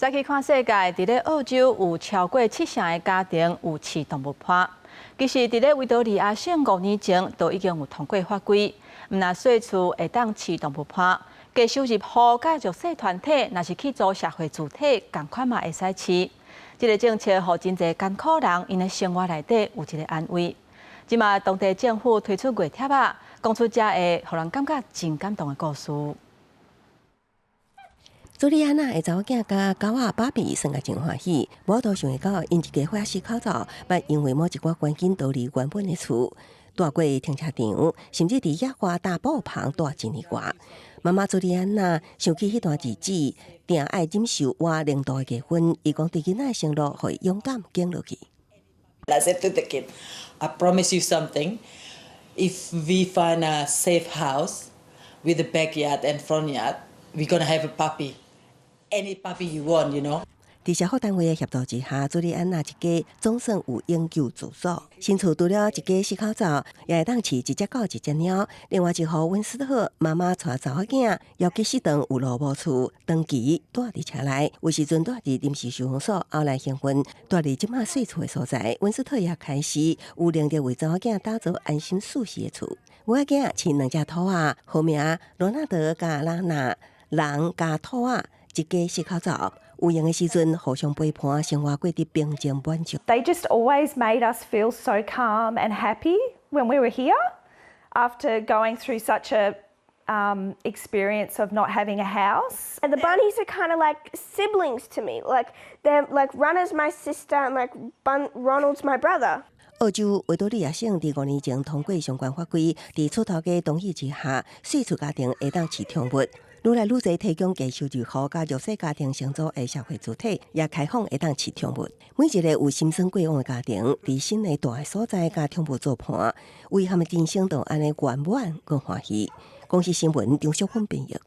再去看世界，佇咧澳洲有超過七成的家庭有飼動物伴。其實，佇咧維多利亞省5年前就已經有通過法規，毋但細厝會當飼動物伴，低收入戶佮弱勢團體，若是去租社會住宅，仝款嘛會使飼。這个政策予真濟艱苦人𪜶的生活內底有一个安慰。這馬當地政府推出月貼仔，講出這个予人感覺真感動的故事。朱莉安娜的查某囝佮狗仔芭比耍甲真歡喜，無法度想會到𪜶一家伙仔四口走，捌因為某一寡關係逃離原本的厝，蹛過停車場，甚至佇野外大布棚蹛一年外。媽媽朱莉安娜想起彼段日子，定愛忍受倚零度的低溫。伊講對囡仔的承諾，予伊勇敢扛落去。 I said to the kid, "I promise you something. If we find a safe house with a backyard and front yard, we're gonna have a puppy. Any puppy you want." 佇社福單位的協助之下，朱莉安娜一家總算有永久住所。新厝除了一家四口走，也會當飼一隻狗、一隻貓。另外一戶溫斯特媽媽帶查某囝，猶其實當有路無厝，長期蹛佇車內。有時陣蹛佇臨時收容所，後來幸運蹛佇這馬細厝的所在。溫斯特也開始有能力為查某囝打造安心舒適的厝。母仔飼兩隻兔仔，號名羅納德佮拉娜，人佮兔仔一家四口走。有閒的時陣，互相陪伴，生活過得平靜滿足。 They just always made us feel so calm and happy when we were here after going through such a experience of not having a house. And the bunnies are kind of like siblings to me. Like they're like Runner's my sister and like Ronald's my brother. 澳洲維多利亞省佇5年前通過相關法規，佇厝頭家同意之下，細厝家庭會當飼寵物。愈來愈濟提供低收入戶佮弱勢家庭承租的社會住宅，也開放會當飼寵物。每一個有心酸過往的家庭，佇新的蹛的所在佮寵物做伴，遺憾的人生就按呢圓滿閣歡喜。公視新聞張淑芬編譯。